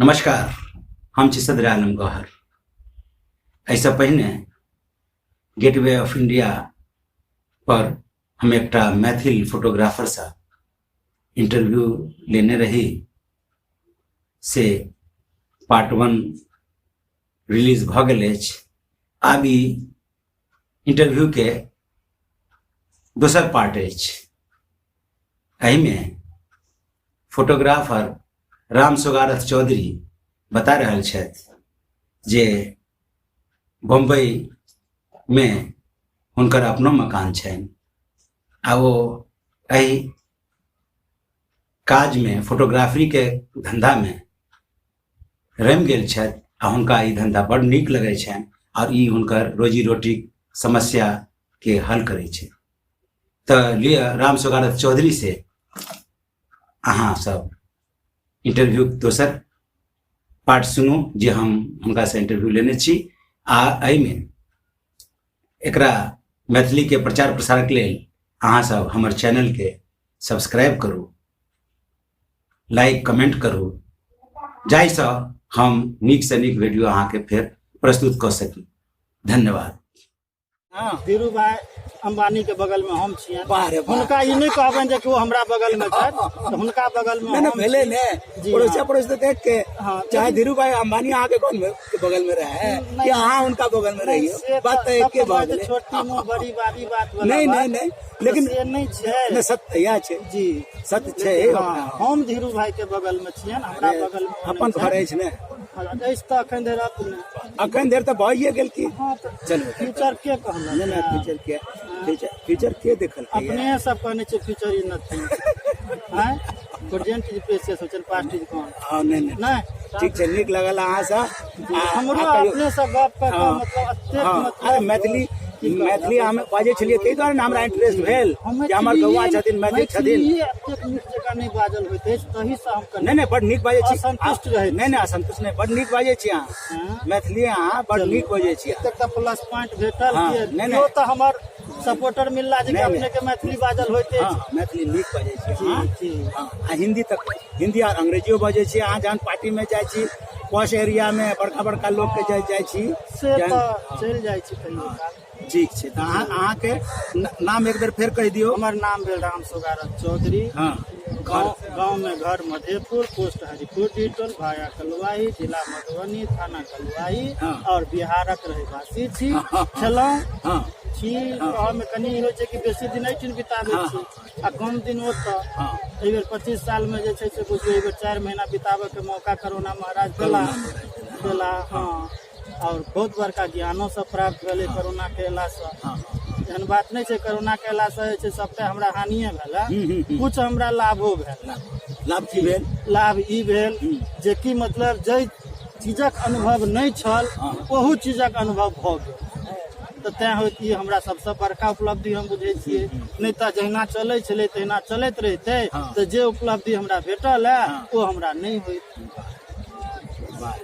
नमस्कार, हम छी सदर आलम गौहर। एहिसँ पहिने गेटवे ऑफ इंडिया पर हम एकटा मैथिल फोटोग्राफरसँ इंटरव्यू लेने रही, से पार्ट 1 रिलीज भऽ गेल अछि। आब ई इंटरव्यू के दोसर पार्ट अछि। एहिमे फोटोग्राफर राम सोगारथ चौधरी बता रहल छथि जे बम्बई में हुनकर अपनो मकान छनि आ ओ एहि काज में फोटोग्राफी के धंधा में रमि गेल छथि आ हुनका ई धंधा बड़ नीक लगै छनि और ई हुनकर रोजी रोटी समस्या के हल करै छै। तऽ लिअ, राम सोगारथ चौधरी से अहाँ सब इंटरव्यू दोसर पार्ट सुनू जे हम हुनकासँ इंटरव्यू लेने छी। आ एहिमे एकरा मैथिलीके प्रचार प्रसारक लेल अहाँ सब हमर चैनलके सब्सक्राइब करू, लाइक कमेंट करू, जाहिसँ हम नीकसँ नीक वीडियो अहाँके फेर प्रस्तुत कऽ सकी। धन्यवाद। धीरू भाई अंबानी के बगल में हम छियनि। वाह रे वाह। हुनका ई नहि कहबनि जे कि ओ हमरा बगल में छथि, तऽ हुनका बगल में नहीं, नहीं, हम भेले छी। ने जी, पड़ोसिया हाँ। पड़ोस तो देख के, चाहे धीरू भाई अंबानी अहाँ के कौन में के बगल में रहे नहीं। कि अहाँ उनका बगल में नहीं, रहियो, से बात तो तऽ एके सब भऽ तऽ गेलै। छोटी मुँह बड़ी बाबी बात वाला नहीं, बात। नहीं, नहीं, तऽ लेकिन से नहीं छै। नहीं, सत्य इएह छै। जी। सत्य छै। हाँ, हम धीरू भाई के बगल में छियनि, हमरा बगल में ओ अपन नहि घर छथि। अछि ने? हाँ, अछि तऽ अखन धरि अपने। अखन धरि तऽ भइए गेल की। हाँ, तऽ चलू। फ्यूचर के कहलक? नहीं नहीं, फ्यूचर के फ्यूचर फ्यूचर के देखल? अपने सब कहने छै फ्यूचर is nothing, हैं, प्रेजेंट is precious होइ छै, पास्ट is gone. हाँ, नहीं नहीं। नहीं। ठीक छै, नीक लागल अहाँसँ। हमरो अपने से गप कऽ कऽ मतलब एतेक मतलब अरे मैथिली मैथिली हम बाजै छलियै, ताहि दुआरे ने हमरा इंटरेस्ट भेल हम जे हमर गौआ छथिन, मैथिल छथिन। मैथिली एतेक नीक जकाँ नहि बाजल होइत अछि, तही से हम कनि नहीं नहीं, बड नीक बाजै छी। असंतुष्ट रहै छी। नहीं नहीं, असंतुष्ट नहीं, बड नीक बाजै छी अहाँ। मैथिली अहाँ बड नीक बाजै छी। एतेक तऽ प्लस पॉइंट भेटल कि नहीं, केओ नहीं। तऽ हमर सपोर्टर मिलला जे कि नहीं, अपने नहीं। के मैथिली बाजल होइत अछि। मैथिली नीक बाजै छी अहाँ। जी। आ हिंदी तक, हिंदी आर अंग्रेजियो बजै छी अहाँ। जहन पार्टी में जाइ छी, पॉश एरिया में बड़का बड़का लोग के जाइ जाइ छी से जहन- तऽ चलि जाइ छी कहियो काल। ठीक छै, तऽ अहाँ अहाँके नाम एक बेर फेर कहि दियौ। हमर नाम भेल राम सोगारथ चौधरी। गाँव गाँव में घर मधेपुर, पोस्ट हरिपुर डिटोल, भाया कलुआही, जिला मधुबनी, थाना कलुआही। और बिहारक रहवासी छी, छलहुँ छी। गाँवमे कनि होइ छै कि बेसी दिन एहिठाम बिताबै छी आ कम दिन ओतऽ। एहि बेर 25 साल मे जे छै से बुझियौ एहि बेर 4 महीना बिताबऽ के मौका कोरोना महाराज देला देला। हँ, और बहुत बड़का ज्ञानो सब प्राप्त भेलै कोरोना के अयलासँ। एहन बात नहि छै, कोरोना के अयलासँ जे छै सबटा हमरा हानिए भेल, कुछ हमरा लाभो भेल। लाभ की भेल? लाभ ई भेल जे कि मतलब जाहि चीजक अनुभव नहि छल, ओहू चीजक अनुभव भऽ गेल। तऽ तैं होइत ई हमरा सबसँ बड़का उपलब्धि हम बुझै छियै। नहि तऽ जहिना चलै छलै तहिना चलैत रहितै, तऽ जे उपलब्धि हमरा भेटल है ओ हमरा नहि होइत। वाह।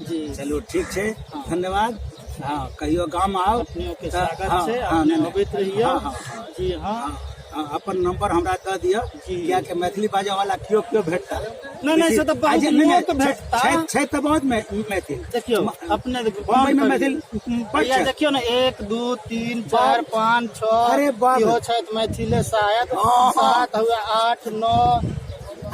जी। चलू, ठीक छै, धन्यवाद। हँ, कहियो गाम आउ। अपनेके तऽ- स्वागत छै। नहि, अपने नहि। अबैत रहियौ। हाँ, हाँ, जी हाँ। हाँ, अपन नंबर हमरा दऽ दिअ, कियाकि मैथिली बाजऽ वाला केओ केओ भेटता। नहि, नहि, से तऽ बहुत नहि, नहि, लोक भेटता। छै तऽ बहुत मैथिल। देखियौ, अपने बम्बई में मैथिल बड भैया छै। देखियौ ने, 1, 2, 3, 4, 5, 6, अरे बाप रे। इहो छथि मैथिले शायद। हाँ। 7 हुए, 8, 9,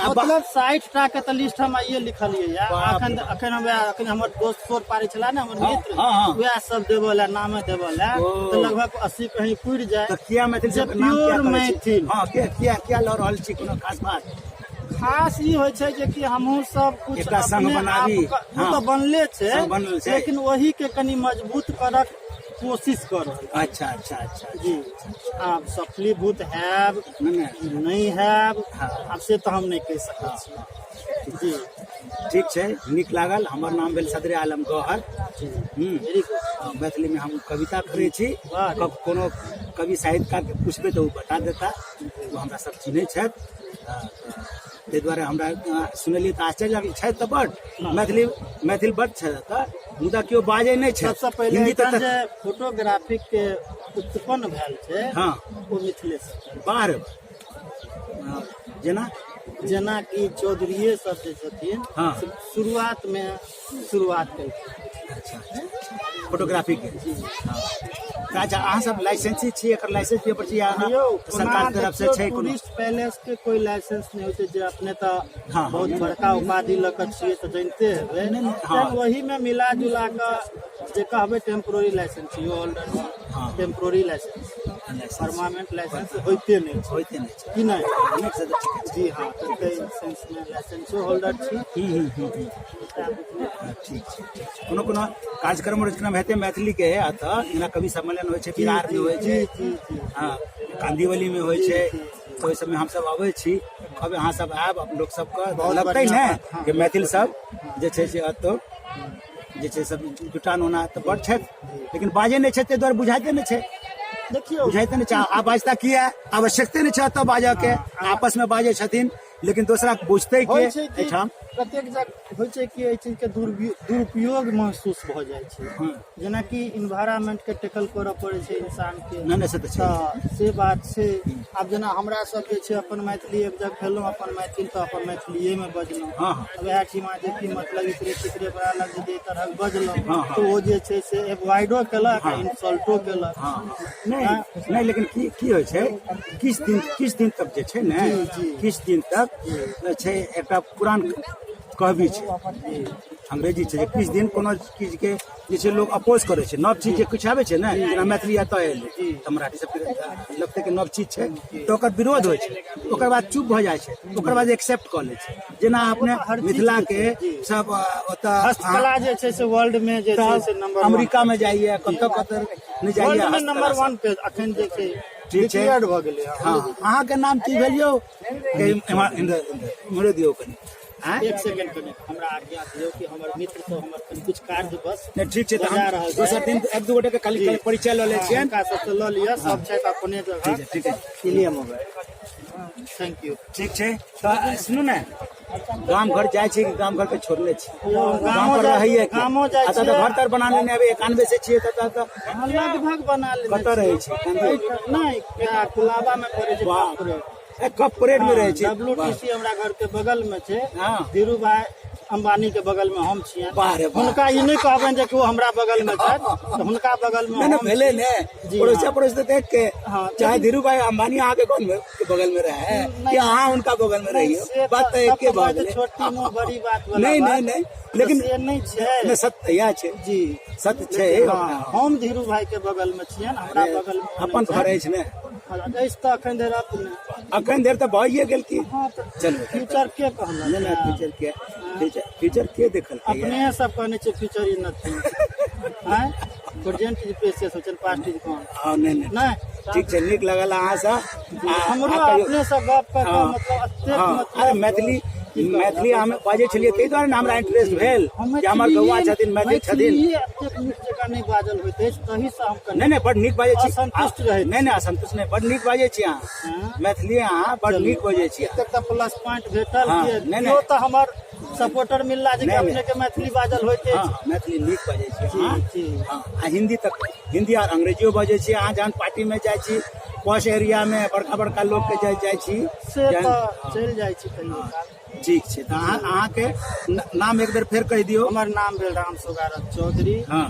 मतलब 60 टा के तऽ लिस्ट हम आइए लिखलियै या। बाप अखन रे। अखन हम वएह, अखन हमर दोस्त शोर पारै छला ने, हमर मित्र, हाँ, हाँ। वएह सब देबऽ लए, नामे देबऽ लए। ओ। तऽ लगभग 80 कहीं पुरि जाय। तऽ किया मैथिल जे सबके नाम किया प्योर करै छी? मैथिल। हँ, किया किया किया लऽ रहल छी? कोनो खास बात? खास ई होइ छै जे कि हमहूँ सब कुछ एकटा संघ अपने बनाबी। आप ओ तऽ बनले छै, संघ बनल छै। लेकिन ओही के कनि मजबूत करक कोशिश कर रहल छी। अच्छा अच्छा अच्छा जी, आब सफलीभूत हैब नहीं नहीं नहि हैब, आब से तऽ हम नहि कहि सकै छी जी। ठीक छै, नीक लागल। हमर नाम भेल सदरे आलम गौहर। Very good. मैथिलीमे हम कविता करै छी। वाह रे। कोनो कवि साहित्यकारके पुछबै तऽ ओ बता देता। ओ हमरा सब चिन्है छथि। ताहि दुआरे हमरा सुनलियै तऽ आश्चर्य लागल। छथि तऽ बड मैथिली, मैथिल बड छथि तऽ, मुदा केओ बाजै नहि छै। सबसँ पहिले हिंदी तऽ एहिठाम जे फोटोग्राफी के उत्पन्न भेल छै, ओ मिथिले से भेल। बाहर जेना जेनाकि चौधरीये सब जे छथिन हँ। से शुरुआत मे शुरुआत केलखिन। अच्छा, फोटोग्राफी के। हँ। अच्छा, अहाँ सब लाइसेंसी छी? एकर लाइसेंस पे पर छी या यौ, सरकार के तरफ से देखियौ, छै कोनो? टूरिस्ट पैलेस के कोई लाइसेंस नहि होइ छै, जे अपने तऽ हँ। बहुत बड़का उपाधि लऽ कऽ छियै तऽ जनिते हेबै। नहि, नहि, हँ। तैं ओही मे मिला जुला कऽ जे कहबै टेम्पोररी लाइसेंस होल्डर छी। हँ। Temporary license, license permanent license होइते नहि छै। होइते नहि छै। कि नहि? नीक से तऽ ठीके छै। जी हँ, तऽ ताहि सेंस मे लाइसेंसो होल्डर छी। हूँ हूँ हूँ हूँ ठीक छै, ठीक छै। कोनो कोनो कार्यक्रम उर्जक्रम हेतै मैथिली के एतऽ, जेना कवि सम्मेलन होइ छै, बिहार मे होइ छै, जी जी जी हँ, कांदीवली मे होइ छै, तऽ ओहि सबमे हमसब अबै छी। कहबै अहाँ सब आयब, अपन लोक सबके बहुत लगतै बढ़िआँ ने बात, हँ। कि मैथिल सब जे छै से एतऽ जे छै सब जुटान ओना तऽ बड छथि, लेकिन बाजै नहि छै, ताहि दुआरे बुझाइते नहि छै। देखियौ, बुझाइते नहि छै। आ बाजता किया? आवश्यकते नहि छै एतऽ बाजऽ के। आपस मे बाजै छथिन, लेकिन दोसरा बुझतै के? होइ छै कि एहिठाम कतेक जगह होइ छै कि एहि चीज के दुरुपयोग महसूस भऽ जाइ छै। हँ। जेनाकि इन्वायरमेंट के टेकल करऽ पड़ै छै इंसान के। नहि नहि, से तऽ छै। तऽ से बात छै। आब जेना हमरा सब जे छै अपन मैथिली एक जगह भेलहुँ अपन मैथिल तऽ अपन मैथिलीए मे बजलहुँ। हँ हँ वएह ठिमा जे कि मतलब इतरे तितरे बड़ा लग जे तरहक बजलहुँ हँ, हँ। तऽ ओ जे छै से एवॉइडो केलक आ इंसल्टो केलक। हँ, नहि नहि, लेकिन की की होइ छै, किछु दिन तक जे छै ने, जी, जी। किछु दिन तक छै, एकटा पुरान कहबी छै, अंग्रेजी छै, जे किछु दिन कोनो चीज के जे छै लोग अपोज करै छै। नव चीज जे किछु आबै छै ने, जेना मैथिली एतऽ एलै तऽ मराठी सबके लगतै कि नव चीज छै, तऽ ओकर विरोध होइ छै। ओकर बाद चुप भऽ जाइ छै, ओकर बाद एक्सेप्ट कऽ लै छै। जेना अपने हर चीज मिथिला के के छै, जी। सब ओतऽ हस्तकला जे छै से वर्ल्ड मे जे छै से नंबर अमेरिका में जाइए, कतऽ कतऽ नहि जाइए। वर्ल्ड मे हस्तकला नंबर सब। वन पे अखन जे छै ठीक छै। डिक्लेयर्ड भऽ गेलै। हँ, अहाँके नाम की भेल यौ? इम्हर इम्हरे दियौ कनि। आँय? एक सेकंड, कनि हमरा आज्ञा दियौ कि हमर मित्र सब हमर कनि कुछ कार्य बस नहि, ठीक छै, तऽ बजा हम रहल दोसर छै। दिन एक दू गोटे के खाली खाली परिचय लऽ लै छियनि। हुनका सबसँ लऽ लिअ, सब छथि अपने जगह। ठीक छै, ठीक छै। लिअ मोबाइल। Thank you. ठीक छै, तऽ सुनू ने, गाम घर जाइ छी कि गाम घर के छोड़ने छी? गाम गामो पर जाइ- रहैये कि? गामो जाइ एतऽ तऽ छियै। घर तर बना लेने हेबै, 91 से छियै तऽ तऽ हँ, लगभग बना लेने। कतऽ रहै छी? नहि, कुलाबा मे पड़ै छै। वाह। कॉर्पोरेट। ए, कॉर्पोरेट मे रहै छी? डब्ल्यूटीसी हमरा घर के बगल मे छै। हँ। धीरू भाई अंबानी के बगल मे हम छियनि। वाह रे वाह। हुनका ई नहि कहबनि जे कि ओ हमरा बगल मे छथि, तऽ हुनका बगल मे नहि नहि हम भेलै छी। ने। जी, पड़ोसिया हँ। पड़ोस तऽ देख के हँ, चाहे धीरू भाई अंबानी अहाँके कोन के बगल में रहे नहि। कि अहाँ उनका बगल में नहि, रहियो, से बात तऽ सब एके भऽ तऽ गेलै। छोटी मुँह बड़ी बात वाला नहि बात। नहि नहि, तऽ लेकिन से नहि छै। नहि, सत्य इएह छै। जी। सत्य छै। लेकिन हँ, अपना। हम धीरू भाई के बगल मे छियनि, हमरा बगल मे ओ अपन नहि घर छथि। अछि ने? हँ, अछि तऽ अखन धरि अपने। अखन धरि तऽ भइए गेल की। हँ, तऽ चलू। फ्यूचर के कहलक? नहि नहि, फ्यूचर के, फ्यूचर के देखलकै? अपने सब कहने छै फ्यूचर is nothing, आँय, प्रेजेंट is precious होइ छै, पास्ट is gone. हँ, नहि नहि। नहि। ठीक छै, नीक लागल अहाँसँ। हमरो आ कहियो- अपने से गप कऽ कऽ हँ, मतलब एतेक हँ, मतलब अरे मैथिली मैथिली हम बाजै छलियै, ताहि दुआरे ने हमरा इंटरेस्ट भेल हम जे हमर गौआ छथिन, मैथिल छथिन। मैथिलीये एतेक नीक जकाँ नहि बाजल होइत अछि, तही से हम कनि नहि नहि, बड नीक बाजै छी। असन्तुष्ट रहैत। नहि नहि, असन्तुष्ट नहि, बड नीक बाजै छी अहाँ। हँ। मैथिली अहाँ बड नीक बाजै छी। एतेक तऽ प्लस पॉइंट भेटल हँ, कि नहि, केओ नहि। तऽ हमर सपोर्टर मिलला जे कि नहि, नहि। अपने के मैथिली बाजल होइत हँ अछि। हँ, मैथिली नीक बाजै छी जी, अहाँ। जी। हँ, आ हिंदी तक, हिंदी आर अंग्रेजियो बाजै छी अहाँ। जहन पार्टी मे जाइ छी, पॉश एरिया मे बड़का बड़का लोक के जाइ जाइ छी से जहन- तऽ चलि जाइ छी कहियो काल। ठीक छै, तऽ अहाँ अहाँके नाम एक बेर फेर कहि दियौ। हमर नाम भेल राम सुगारथ चौधरी। हँ।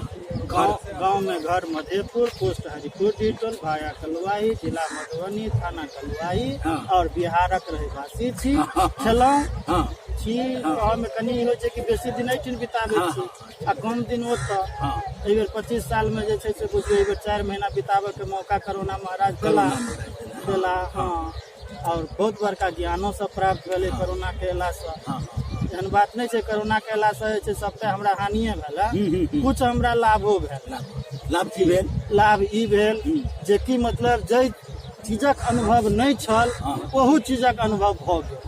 गाँव गाँव में घर मधेपुर, पोस्ट हरिपुर डिटोल, भाया कलुआही, जिला मधुबनी, थाना कलुआही। हँ। और बिहारक रहवासी छी, छलहुँ, हँ छी। मे कनि होइ छै कि बेसी दिन एहिठिन बिताबै हँ, छी आ कम दिन ओतऽ। हँ। एहि बेर 25 साल मे जे छै से बुझियौ एहि बेर 4 महीना बिताबऽ के मौका कोरोना महाराज देला देला। हँ, और बहुत बड़का ज्ञानो सब प्राप्त भेलै कोरोना के अयलासँ। हँ एहन बात नहि छै, कोरोना के अयलासँ जे छै सबटा हमरा हानिए भेल हूँ, हूँ, हूँ। कुछ हमरा लाभो भेल। लाभ की भेल? लाभ ई भेल जे कि मतलब जाहि चीजक अनुभव नहि छल हँ। ओहू चीजक अनुभव भऽ गेल,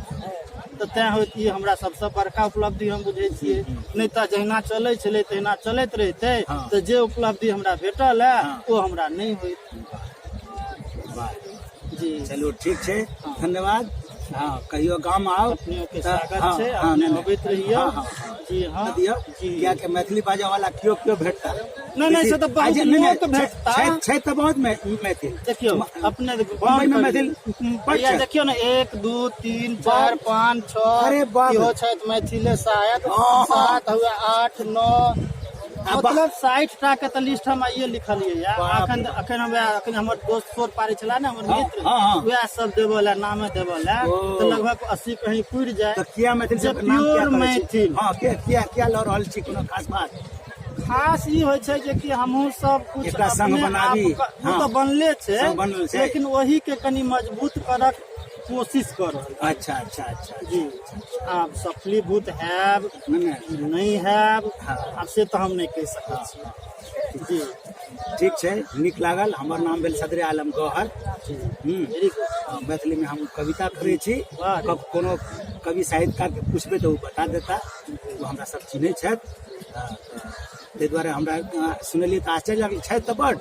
तऽ तैं होइत ई हमरा सबसँ बड़का उपलब्धि हम बुझै छियै। नहि तऽ जहिना चलै छलै तहिना चलैत रहितै हँ। तऽ जे उपलब्धि हमरा भेटल है हँ। ओ हमरा नहि होइत। वाह। जी। चलू, ठीक छै, धन्यवाद। हँ, कहियो गाम आउ अपनियो के तऽ- स्वागत हँ, छै, हँ, अपने नहि, नहि। अबैत रहियौ। हँ, हँ, हँ। जी हँ दियौ जी कियाकि मैथिली बाजऽ वाला केओ केओ भेटता नहि, नहि, से तऽ बहुत आ जे- नहि, नहि, लोक भेटता। छै तऽ बहुत मैथिल। देखियौ अपने मुम्बई में मैथिल बड भैया छै। देखियौ ने 1 2 3 4 5 6 अरे बाप रे। इहो छथि मैथिले शायद हँ, हँ। 7 हुए 8 9 आ बा- मतलब 60 टा के तऽ लिस्ट हम आइए लिखलियै या बाप अखन अखन हम वएह अखन हमर दोस्त सोर पारै छला ने हमर हँ, मित्र हँ, हँ। वएह सब देबऽ लए नामे देबऽ लए ओ। तऽ लगभग 80 कहीं पुरि जाय तऽ किया मैथिल जे सबके नाम किया प्योर करै छी? मैथिल। हँ, किया किया किया लऽ रहल छी कोनो खास बात? खास ई होइ छै जे कि हमहूँ सब कुछ एकटा संघ अपने बनाबी। आप ओ हँ। तऽ बनले छै संघ बनल छै। लेकिन ओही के कनि मजबूत करक कोशिश कऽ रहल छी। अच्छा अच्छा अच्छा जी आब सफलीभूत हैब नहि नहि नहि हैब हँ। आब से तऽ हम नहि कहि सकै छी जी ठीक छै, नीक लागल। हमर नाम भेल सदरे आलम गौहर। जी हम्म। वेरी गुड। मैथिलीमे हम कविता करै छी। वाह। कोनो कवि साहित्यकारके पुछबै तऽ ओ बता देता, ओ हमरा सब चिन्है छथि। ताहि दुआरे हमरा सुनलियै तऽ आश्चर्य लागल। छथि तऽ बड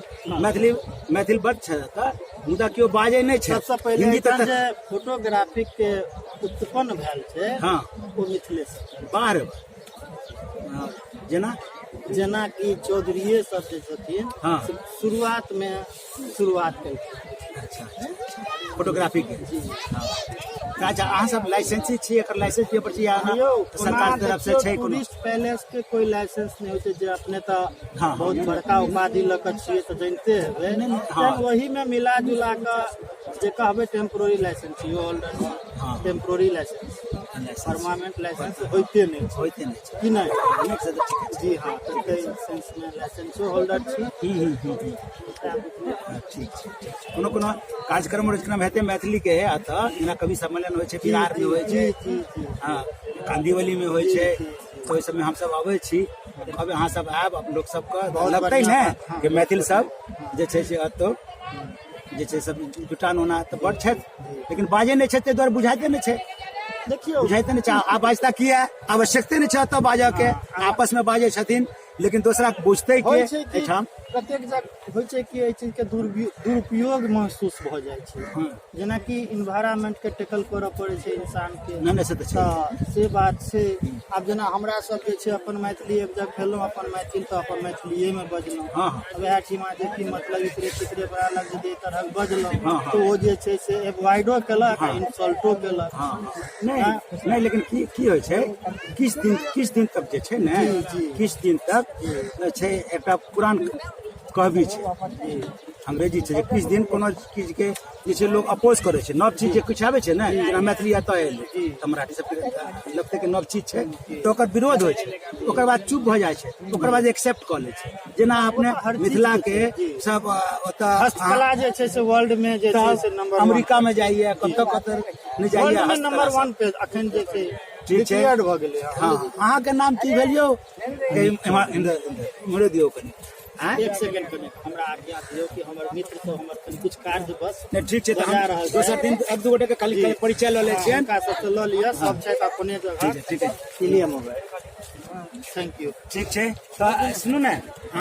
मैथिली, मैथिल बड छथि एतऽ, मुदा केओ बाजै नहि छै। सबसँ पहिले हिन्दी तऽ एहिठाम जे फोटोग्राफी के उत्पन्न भेल छै हँ। ओ मिथिले से भेल। बाहर जेना जेना कि चौधरीये सब जे छथिन हँ। से शुरुआत मे शुरुआत केलखिन। अच्छा अच्छा, फोटोग्राफी के। हँ। अच्छा, अहाँ सब लाइसेंसी छी? एकर लाइसेंस दिअ पड़ै छै या यौ सरकार के तरफ से छै कोनो? टूरिस्ट पैलेस के कोई लाइसेंस नहि होइ छै, जे अपने तऽ हँ, बहुत नहि, बड़का उपाधि लऽ कऽ छियै तऽ जनिते हेबै। नहि, नहि, हँ। तैं ओही मे मिला जुला कऽ जे कहबै टेम्पोररी लाइसेंस इहो होल्डर हँ। Temporary licence, licence. Permanent licence होइते नहि छै। होइते नहि छै कि नहि? नहि, से तऽ ठीके छै। जी हाँ, तऽ ताहि सेंस मे लाइसेंसो होल्डर छी। हूँ हूँ हूँ हूँ। हँ, ठीक छै, ठीक छै। कोनो कोनो कार्यक्रम उर्जक्रम हेतै मैथिली के एतऽ, जेना कवि सम्मेलन होइ छै, बिहार मे होइ छै, जी जी जी हँ, कांदीवली मे होइ छै, जी, जी। तऽ ओहि सबमे हमसब अबै छी। कहबै अहाँ सब आयब, आब लोक सबके बहुत लगतै बढ़िआँ ने बात, हँ। कि मैथिल सब जे छै से एतऽ जे छै सब जुटान ओना तऽ बड छथि, लेकिन बाजै नहि छथि, ताहि दुआरे बुझाइते नहि छै। देखियौ बुझाइते नहि छै। आ बाजता किया? आवश्यकते नहि छै एतऽ बाजऽ के। आपस मे बाजै छथिन, लेकिन दोसरा बुझतै के होइ छै कि एहिठाम कतेक जगह होइ छै कि एहि चीज के दुरुपयोग महसूस भऽ जाइ छै। हँ। जेनाकि इन्वायरमेंट के टेकल करऽ पड़ै छै इंसान के। नहि नहि, से तऽ छै। तऽ से बात छै। आब जेना हमरा सब जे छै अपन मैथिली एक जगह भेलहुँ अपन मैथिल तऽ अपन मैथिलीए मे बजलहुँ। हँ, हँ। वएह ठिमा जे कि मतलब इतरे तितरे बड़ा लग जे एहि तरहक बजलहुँ हँ, हँ। तऽ ओ जे छै से एवॉइडो केलक आ इंसल्टो केलक। हँ, हँ। नहि नहि, लेकिन की की होइ छै, किछु दिन तक जे छै ने, जी, जी। किछु दिन तक छै, एकटा पुरान कहबी छै, अंग्रेजी छै, जे किछु दिन कोनो चीज के जे छै लोग अपोज करै छै। नव चीज जे किछु आबै छै ने, जेना मैथिली एतऽ एलै तऽ मराठी सबके लगतै कि नव चीज छै, तऽ ओकर विरोध होइ छै, ओकर बाद चुप भऽ जाइ छै, ओकर बाद एक्सेप्ट कऽ लै छै। जेना अपने हर चीज मिथिला के के छै, जी। सब ओतऽ हस्तकला जे छै से वर्ल्ड में जे छै से नंबर वन। अमेरिका में जाइए, कतऽ कतऽ नहि जाइए, वर्ल्ड में हस्तकला नंबर सब। 1 पे अखन जे छै ठीक छै। डिक्लेयर्ड भऽ गेलै। हँ, अहाँके नाम की भेल यौ? इम्हर दियौ कनि। आँय? एक सेकंड कनि हमरा आज्ञा दियौ कि हमर मित्र सब हमर कनि कुछ कार्य बस नहि, ठीक छै, तऽ बजा हम रहल छै। दोसर दिन एक दू गोटे के खाली जी। परिचय लऽ लै छियनि। हुनका सबसँ लऽ लिअ, सब छथि अपने जगह। ठीक छै, ठीक छै। Clear mobile. Thank you. ठीक छै, तऽ सुनू ने।